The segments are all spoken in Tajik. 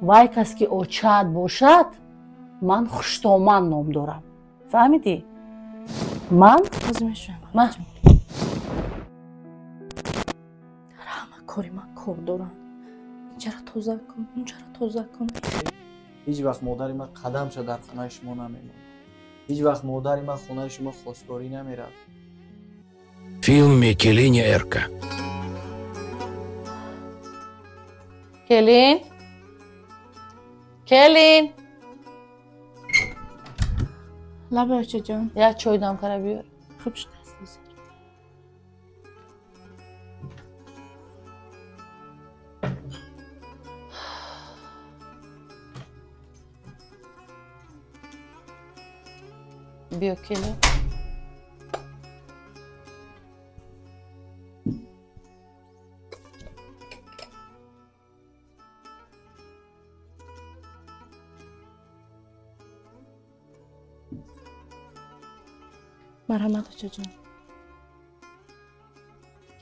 Вай кас ки очаат бошад, ман Хуштоман ном дорам. Фаҳмидӣ? Ман ман дар ҳама кори ман кор дорам. Инҷара тоза кун, унҷара тоза кун. Ҳеҷ вақт модари ман қадамша дар хонаи шумо намемонад. Ҳеҷ вақт модари ман хонаи шумо хостгорӣ намеравад. Филми Келини Эрка. Келин? Келин? Лабе очаҷон. Як чой дам кара биёр. Хуб шудааст. Биё, келин. Марҳамат, очаҷон.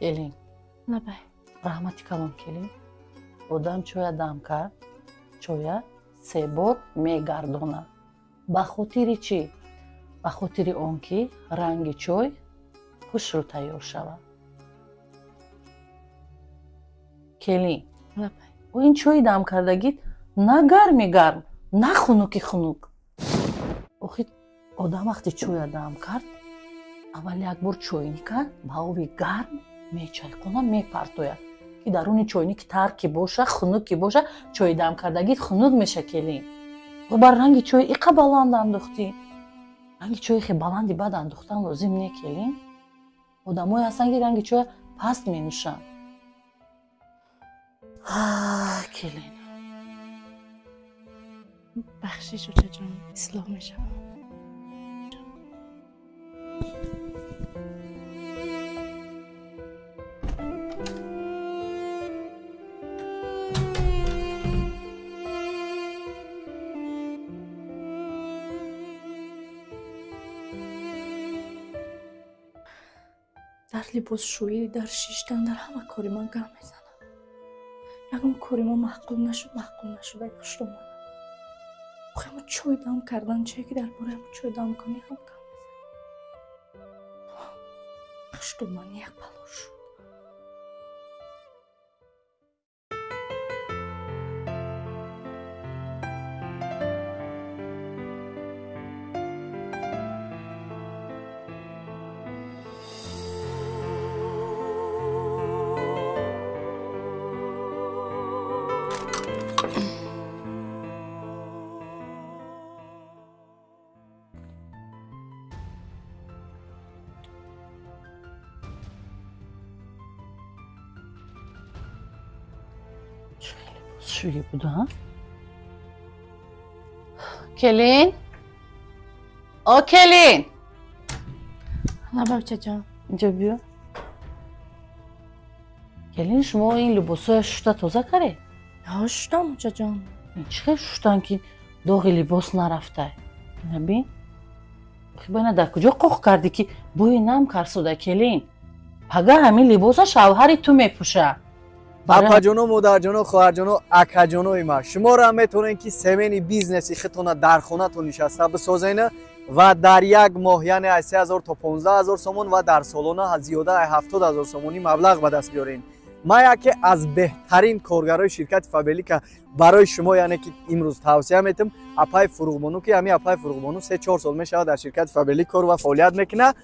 Келин. Лабай. Раҳмати калон, келин. Одам чоя дам кард, чоя се бор мегардонад. Ба хотири чӣ? Ба хотири он ки ранги чой хушрӯ тайёр шавад. Келин. Лабай. Ин чои дам кардагит на гарми гарм, на хунуки хунук. Охи одам вақте чоя дам кард, аввал як бор чойника ба оби гарм мечайқона, мепартояд, ки даруни чойник тар ки боша, хунук ки боша, чои дам кардагит хунук меша, келин. Бар ранги чой иқа баланд андохтӣ. Ранги чои хе баланди бад андохтан лозим не, келин. Одамое ҳастанд, ки ранги чоя паст менӯшанд. Келин. Бахшиш, очаҷон, ислоҳ мешавам. Дар либосшӯӣ, дар шиштан, дар ҳама кори ман гам мезанам. Ягон кори ман маъқул нашуд, маъқул нашуда хуштоманам. Охи ҳамо чой дам кардан чие, ки дар бораи ҳамо чой дам кунӣ ҳам гам мезанам. Хуштомани як бало шуд. Шӯӣ буда? Келин? О, келин! Лаба, очаҷон. Инҷо биё. Келин, шумо ин либосҳоя шушта тоза кардед? Ҳо, шуштам, очаҷон. Чӣ хел шуштан, ки доғи либос нарафта? Ина бин. Охи ба ина дар куҷо қоқ кардӣ, ки бӯи нам карсода, келин? Пага ҳамин либоса шавҳари ту мепӯша. Апаҷоно, модарҷоно, хоҳарҷоно, акаҷонои ман, шуморо метавонед, ки семени бизнеси худтона дар хонатон нишаста бисозена ва дар як моҳ, яъне аз 3000 то 15 000 сомон ва дар солона зиёда аз 70 000 сомонӣ маблағ ба даст биёред. Ман яке аз беҳтарин коргарои ширкати Фаберлика барои шумо, яъне ки имрӯз тавсия метам апаи Фуруғбону, ки ҳамин апаи Фуруғбону 3-4 сол мешавад дар ширкати Фаберлик кор ва фаъолият мекунад.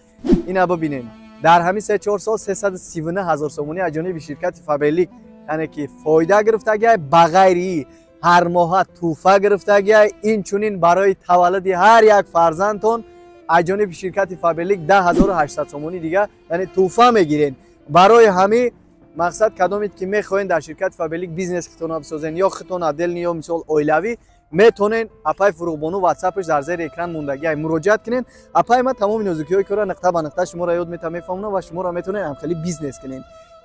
Ина бибинед, дар ҳамин 3-4 сол 339 000 сомонӣ аз ҷониби ширкати Фаберлик, яъне ки фоида гирифтагиай, ба ғайри ҳар моҳа тӯҳфа гирифтагиай. Инчунин барои таваллуди ҳар як фарзандтон аз ҷониби ширкати Фаберлик 10 800 сомонӣ дига, яъне тӯҳфа мегиред. Барои ҳамин мақсад, кадомед ки мехоҳед дар ширкати Фаберлик бизнес худтона бисозен, ё худтон отдельный, ё мисол оилавӣ, метавонед апаи Фуруғбону, ватсапш дар зери экран мондагиай, муроҷиат кунед. Апаи ман тамоми нозукиҳои кора нуқта ба нуқта шуморо ёд мета, мефаҳмонам ва шуморо метавонед ҳамхели бизнес кунед.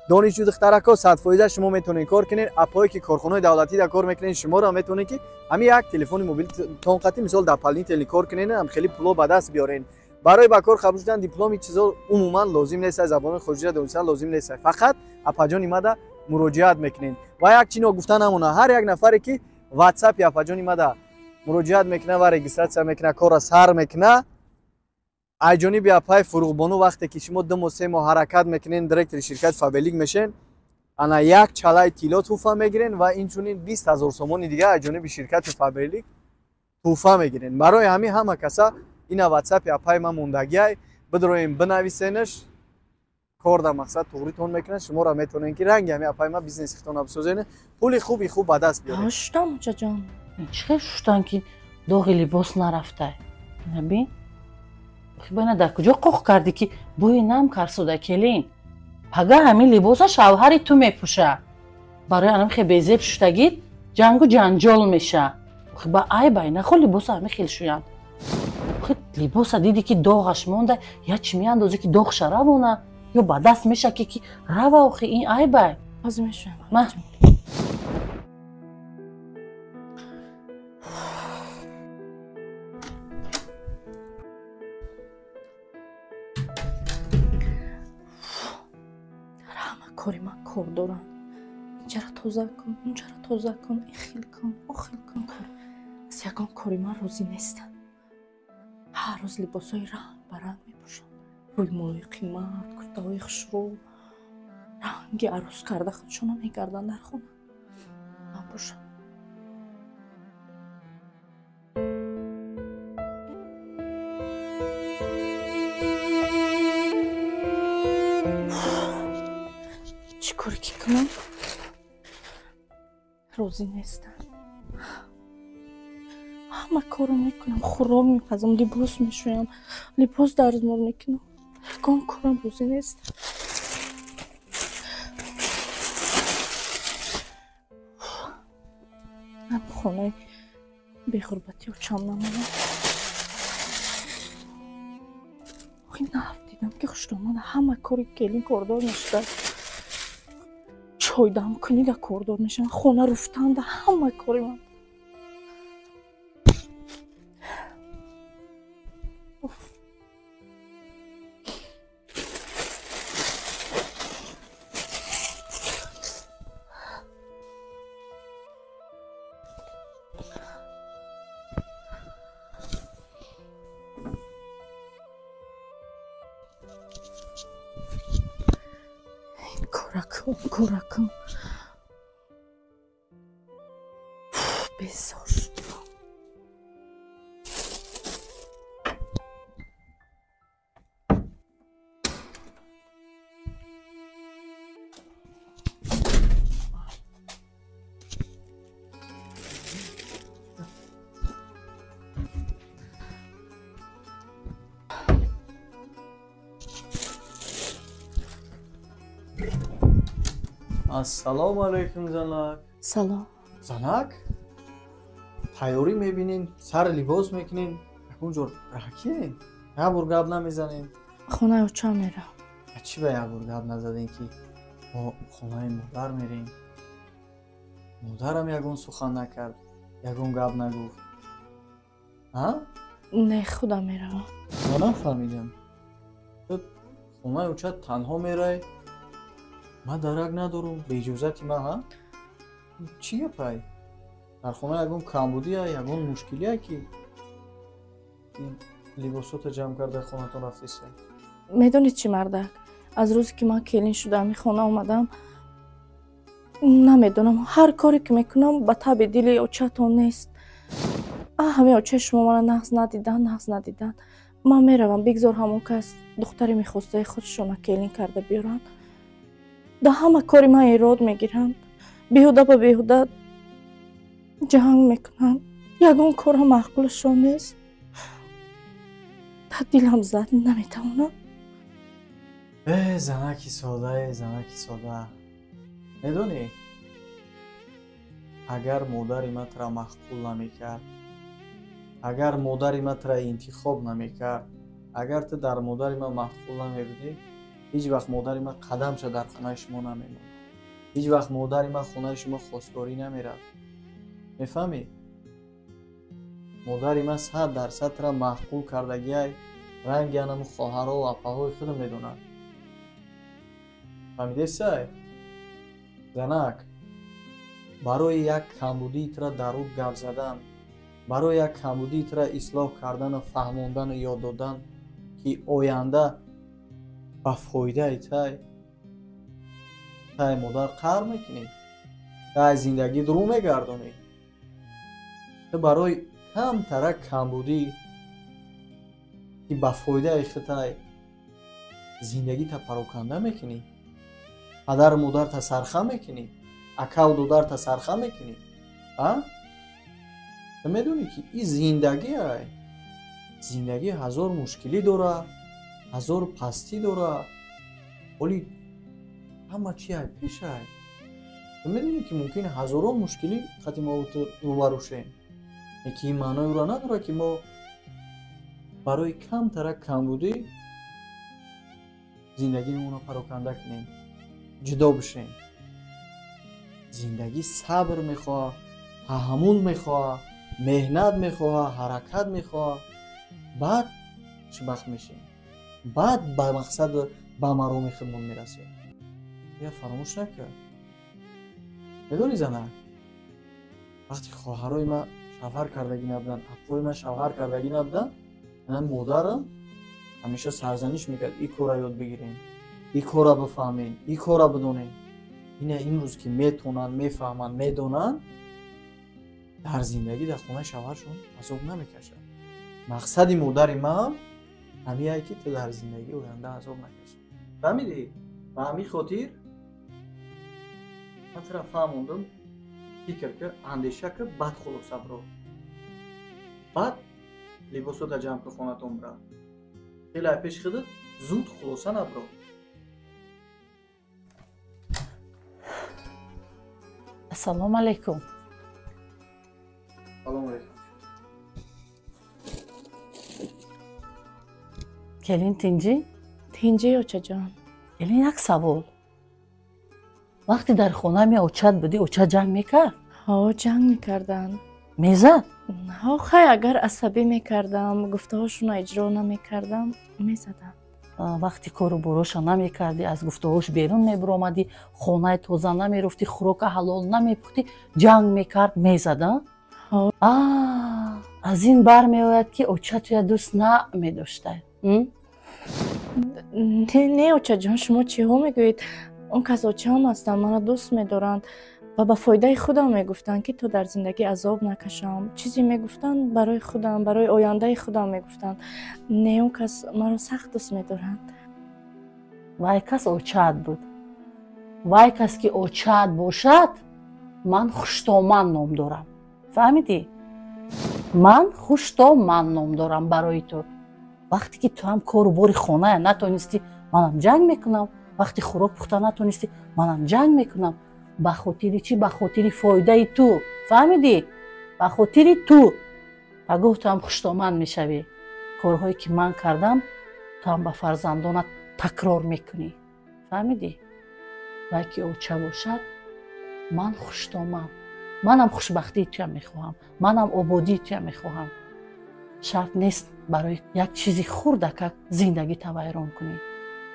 Донишҷӯ духтарако, 100% шумо метавонед кор кунед. Апое ки корхонаи давлатӣ да кор мекунед, шуморо метавонед, ки ҳамин як телефони мобилитон қатӣ мисол дополнительный кор кунед, ҳамхели пуло ба даст биёред. Барои ба кор қабул шудан дипломи чизо умуман лозим нест, забони хориҷиро донистан лозим нест, фақат апаҷони мада муроҷиат мекунед. Ва як чи ногуфта намона, ҳар як нафаре ки WhatsApp апаҷони мада муроҷиат мекуна ва регистратсия мекуна, корра сар мекуна. Ай ҷониби апаи Фурӯғбону вақте ки шумо 2 моҳ 3 моҳ ҳаракат мекунен, директори ширкати Фаберлик мешен, ана як чалаи тилло тӯҳфа мегирен ва инчунин 20 000 сомони дига аз ҷониби ширкати Фаберлик тӯҳфа мегирен. Барои ҳамин ҳама каса ина WhatsApp апаи ман мондагиай, бидроем бинависенаш, кор дар мақсад туғритон мекунад, шуморо метавонед ки ранги ҳамин апаи ман бизнеси худтонро бисозед, пули хуби хуб ба даст биёред. Шуштам, очаҷон. Чӣ хел шуштан ки доғи либос нарафта? Набин? Охи дар куҷо қоқ кардӣ ки бӯи нам карсуда келин? Пага ҳамин либоса шавҳари ту мепӯша. Барои анам хе безеб шуштагит ҷангу ҷанҷол меша. Охи ба айбай нахо либоса ҳамин хел шӯянд. Охи либоса диди ки доғаш монда, я чӣ меандозӣ ки доғша равона, ё ба даст мешаки ки рава, охи ин айбай. Ҳозир мешӯям. Ма кори ман кор дорам. Инҷара тоза кун, унҷара тоза кун, ин хел кун, о хел кун. Кор аз ягон кори ман розӣ нестам. Ҳар рӯз либосҳои ранг ба ранг мепӯшам, рӯймолҳои қимат, куртаҳои хушрӯ, ранги арӯз карда худшона мегарданд дар хона. Ман бошам чӣ коре ки кунам розӣ нестам. Ҳама корро мекунам, хӯрок мепазам, либос мешӯям, либос дарзмол мекунам, ягон корам розӣ нестам. Хонаи беғурбати очам намонам. Охи наф дидам ки хушдомада ҳама кори келин кордор мешудааст. Чойдамкунида кордор мешавам, хона руфтанда ҳама кори ман. Ин коракун, он коракун. Безор шудам. Ассалому алайкум, занак. Салом. Занак, тайёрӣ мебинен, сар либос мекунен, ягон ҷо раҳакиен, як бор гап намезанем. Хонаи очам мерам. Чӣ ба як бор гап назадем ки мо хонаи модар мерем? Модарам ягон сухан накард, ягон гап нагуфт. Не, худам меравам. Ман нафаҳмидам. Хонаи оча танҳо мерай? Ман дарак надорам, бе иҷозати ман, ҳа? Чӣ гапай? Дар хона ягон камбудия, ягон мушкилия ки либосота ҷамъ карда хонатон рафтеста? Медонед чӣ, мардак, аз рӯзе ки ман келин шудам, ин хона омадам, намедонам, ҳар коре ки мекунам ба таби дили очатон нест. Ҳамин очаи шумо мана нағз надидан, нағз надидан. Ман меравам, бигзор ҳамон кас духтари мехостаи худшона келин карда биёранд. Да ҳама кори ман эрод мегиранд, беҳуда ба беҳуда ҷанг мекунанд, ягон корам маъқулашон нест. Да дилам зад, наметавонам. Э, занаки сода, э, занаки сода. Медонӣ, агар модари ман тура маъқул намекард, агар модари ман тура интихоб намекард, агар ту дар модари ман маъқул намебудӣ, ҳеҷ вақт модари ман қадамша дар хонаи шумо намемонд. Ҳеҷ вақт модари ман хонаи шумо хостгорӣ намерафт. Мефаҳмӣ? Модари ман 100% тура маъқул кардагиай, ранги анаму хоҳарову апаҳои худам медонад. Фаҳмидесай? Занак, Барои як камбудии тура дар ӯ гап задан, барои як камбудии тура ислоҳ кардану фаҳмондану ёд додан, ки оянда ба фоидаи тай модар қаҳр мекунӣ, тай зиндагит рӯ мегардонӣ. Ту барои камтарак камбудӣ, ки ба фоидаи худай зиндагита пароканда мекунӣ, падару модарта сарха мекунӣ, акаву додарта сарха мекунӣ. Ту медонӣ, ки ин зиндагӣ ай. Зиндагӣ ҳазор мушкилӣ дора, ҳазор пастӣ дора, ҳоли ҳама чи ай пеш ай. Ту медонӣ, ки мумкин ҳазорон мушкилӣ хати мо ту рӯбарӯ шем, лекин ин маънои ӯро надорад, ки мо барои камтарак камбудӣ зиндагиамонро пароканда кунем, ҷудо бишем. Зиндагӣ сабр мехоҳад, таҳаммул мехоҳад, меҳнат мехоҳад, ҳаракат мехоҳад. Баъд хушбахт мешем, баъд ба мақсаду ба мароми худмон мерасем. Я фаромӯш накард. Медонӣ, занак, вақте хоҳарои ман шавҳар кардагӣ набуданд, апои ман шавҳар кардагӣ набуданд, ман модарам ҳамеша сарзаниш мекард: ин корро ёд бигирем, ин корро бифаҳмем, ин корро бидонем. Ина имрӯз ки метавонанд, мефаҳманд, медонанд, дар зиндагӣ дар хонаи шавҳаршон азоб намекашанд. Мақсади модари ман ҳамияе, ки ту дар зиндагӣ оянда азоб накашӣ. Фаҳмидӣ? Ба ҳамин хотир ман тура фаҳмондам, фикр кар, андеша кар, баъд хулоса бро. Баъд либосота ҷамъ кун, хонатон бира. Хеле ай пеши худат зуд хулоса набро. Ассалому алайкум. Салому алайкум. Келин, тинҷӣ? Тинҷӣ, очаҷон. Келин, як савол. Вақте дар хона меочат будӣ, оча ҷанг мекард? Ҳо, ҷанг мекарданд. Мезад? Ҳо, хай, агар асабӣ мекардам, гуфтаҳошонро иҷро намекардам, мезадам. Вақти кору бороша намекардӣ, аз гуфтаҳош берун мебуромадӣ, хонаи тоза намерофтӣ, хӯрока ҳалол намепухтӣ, ҷанг мекард, мезада? Ҳо. Аз ин бармеояд, ки оча туя дӯст намедошта. Не, очаҷон, шумо чиҳо мегӯед? Он кас очаам ҳастанд, маро дӯст медоранд ва ба фоидаи худам мегуфтанд, ки то дар зиндагӣ азоб накашам. Чизе мегуфтанд барои худам, барои ояндаи худам мегуфтанд. Не, он кас маро сахт дӯст медоранд. Вай кас очаат буд. Вай кас ки очаат бошад, ман Хуштоман ном дорам. Фаҳмидӣ? Ман Хуштоман ном дорам барои ту. Вақте ки ту ҳам кору бори хоная натонистӣ, манам ҷанг мекунам. Вақте хӯрок пухта натонистӣ, манам ҷанг мекунам. Ба хотири чӣ? Ба хотири фоидаи ту. Фаҳмидӣ? Ба хотири ту. Пагоҳ ту ҳам хуштоман мешавӣ. Корҳое ки ман кардам, ту ҳам ба фарзандонат такрор мекунӣ. Фаҳмидӣ? Вай ки оча бошад, ман хуштоман. Манам хушбахтии туям мехоҳам, манам ободии туям мехоҳам. Шарт нест барои як чизи хурдакак зиндагита вайрон кунӣ.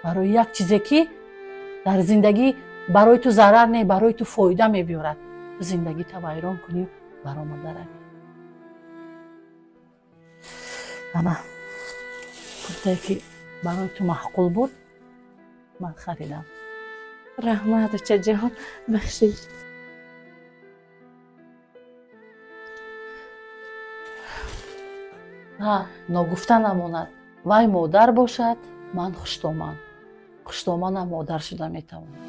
Барои як чизе ки дар зиндагӣ барои ту зарар не, барои ту фоида мебиёрад, ту зиндагита вайрон кунӣ, баромада равӣ. Ана куртае ки барои ту маъқул буд, ман харидам. Раҳмат, очаҷон, бахшид. Ҳа, ногуфта намонад, вай модар бошад, ман хуштоман. Хуштоманам модар шуда метавонад.